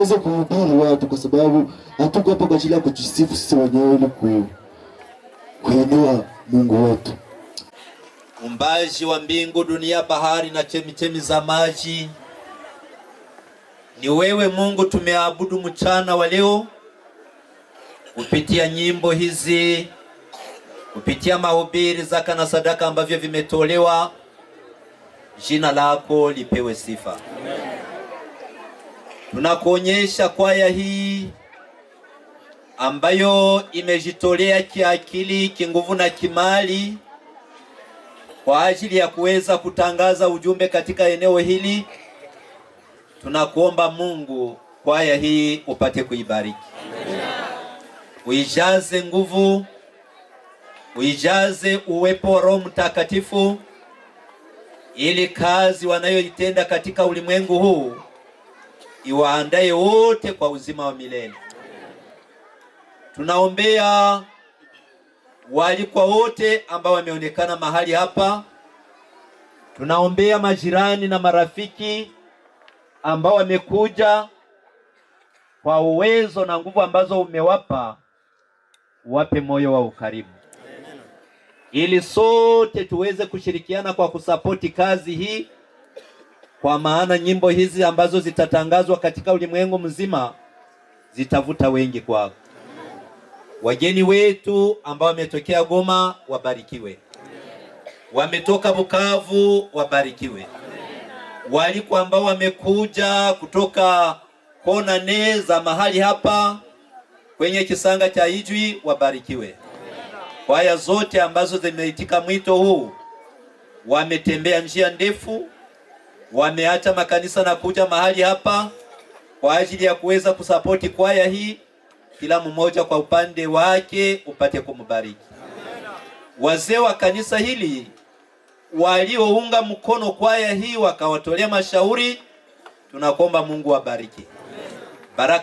Tuweze kuhubiri watu, kwa sababu hatuko hapa kwa ajili ya kujisifu sisi wenyewe, ili kuinua Mungu wetu. Umbaji wa mbingu, dunia, bahari na chemichemi za maji, ni wewe Mungu tumeabudu mchana wa leo kupitia nyimbo hizi, kupitia mahubiri, zaka na sadaka ambavyo vimetolewa. Jina lako lipewe sifa. Tunakuonyesha kwaya hii ambayo imejitolea kiakili, kinguvu na kimali kwa ajili ya kuweza kutangaza ujumbe katika eneo hili. Tunakuomba Mungu, kwaya hii upate kuibariki, uijaze nguvu, uijaze uwepo wa Roho Mtakatifu, ili kazi wanayoitenda katika ulimwengu huu iwaandae wote kwa uzima wa milele. Tunaombea waalikwa wote ambao wameonekana mahali hapa. Tunaombea majirani na marafiki ambao wamekuja kwa uwezo na nguvu ambazo umewapa, wape moyo wa ukarimu, ili sote tuweze kushirikiana kwa kusapoti kazi hii, kwa maana nyimbo hizi ambazo zitatangazwa katika ulimwengu mzima zitavuta wengi kwako. Wageni wetu ambao wametokea Goma wabarikiwe, wametoka Bukavu wabarikiwe, waliko ambao wamekuja kutoka kona nne za mahali hapa kwenye kisanga cha Ijwi wabarikiwe. Kwaya zote ambazo zimeitika mwito huu wametembea njia ndefu, wameacha makanisa na kuja mahali hapa kwa ajili ya kuweza kusapoti kwaya hii. Kila mmoja kwa upande wake upate kumbariki. Wazee wa kanisa hili waliounga mkono kwaya hii wakawatolea mashauri, tunakuomba Mungu wabariki baraka.